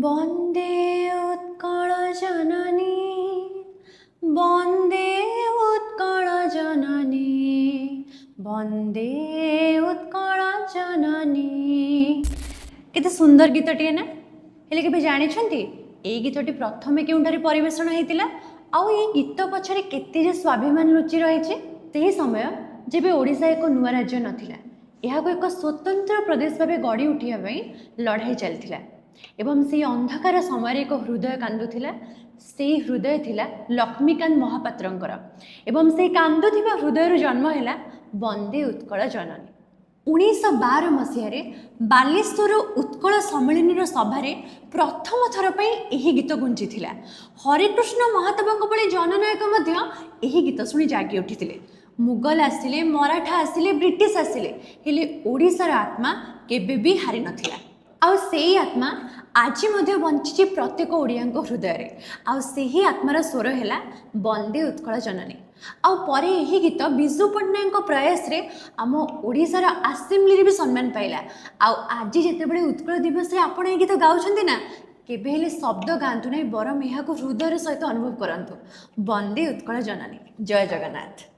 ବନ୍ଦେ ଉତ୍କଳ ଜନନୀ, ବନ୍ଦେ ଉତ୍କଳ ଜନନୀ, ବନ୍ଦେ ଉତ୍କଳ ଜନନୀ। କେତେ ସୁନ୍ଦର ଗୀତଟିଏ ନା? ହେଲେ କେବେ ଜାଣିଛନ୍ତି, ଏଇ ଗୀତଟି ପ୍ରଥମେ କେଉଁଠାରେ ପରିବେଷଣ ହେଇଥିଲା ଆଉ ଏଇ ଗୀତ ପଛରେ କେତେ ଯେ ସ୍ୱାଭିମାନ ଲୁଚି ରହିଛି? ସେହି ସମୟ ଯେବେ ଓଡ଼ିଶା ଏକ ନୂଆ ରାଜ୍ୟ ନଥିଲା, ଏହାକୁ ଏକ ସ୍ୱତନ୍ତ୍ର ପ୍ରଦେଶ ଭାବେ ଗଢ଼ି ଉଠିବା ପାଇଁ ଲଢ଼ାଇ ଚାଲିଥିଲା ଏବଂ ସେହି ଅନ୍ଧକାର ସମୟରେ ଏକ ହୃଦୟ କାନ୍ଦୁଥିଲା। ସେଇ ହୃଦୟ ଥିଲା ଲକ୍ଷ୍ମୀକାନ୍ତ ମହାପାତ୍ରଙ୍କର ଏବଂ ସେଇ କାନ୍ଦୁଥିବା ହୃଦୟରୁ ଜନ୍ମ ହେଲା ବନ୍ଦେ ଉତ୍କଳ ଜନନୀ। 1912 ମସିହାରେ ବାଲେଶ୍ୱର ଉତ୍କଳ ସମ୍ମିଳନୀର ସଭାରେ ପ୍ରଥମ ଥର ପାଇଁ ଏହି ଗୀତ ଗୁଞ୍ଜିଥିଲା। ହରେକୃଷ୍ଣ ମହତାବଙ୍କ ଭଳି ଜନନାୟକ ମଧ୍ୟ ଏହି ଗୀତ ଶୁଣି ଜାଗି ଉଠିଥିଲେ। ମୁଗଲ ଆସିଲେ, ମରାଠା ଆସିଲେ, ବ୍ରିଟିଶ ଆସିଲେ, ହେଲେ ଓଡ଼ିଶାର ଆତ୍ମା କେବେ ବି ହାରି ନଥିଲା। ଆଉ ସେଇ ଆତ୍ମା ଆଜି ମଧ୍ୟ ବଞ୍ଚିଛି ପ୍ରତ୍ୟେକ ଓଡ଼ିଆଙ୍କ ହୃଦୟରେ। ଆଉ ସେହି ଆତ୍ମାର ସ୍ୱର ହେଲା ବନ୍ଦେ ଉତ୍କଳ ଜନନୀ। ଆଉ ପରେ ଏହି ଗୀତ ବିଜୁ ପଟ୍ଟନାୟକଙ୍କ ପ୍ରୟାସରେ ଆମ ଓଡ଼ିଶାର ଆସେମ୍ବଲିରେ ବି ସମ୍ମାନ ପାଇଲା। ଆଉ ଆଜି ଯେତେବେଳେ ଉତ୍କଳ ଦିବସରେ ଆପଣ ଏହି ଗୀତ ଗାଉଛନ୍ତି ନା, କେବେ ହେଲେ ଶବ୍ଦ ଗାଆନ୍ତୁ ନାହିଁ, ବରଂ ଏହାକୁ ହୃଦୟର ସହିତ ଅନୁଭବ କରନ୍ତୁ। ବନ୍ଦେ ଉତ୍କଳ ଜନନୀ। ଜୟ ଜଗନ୍ନାଥ।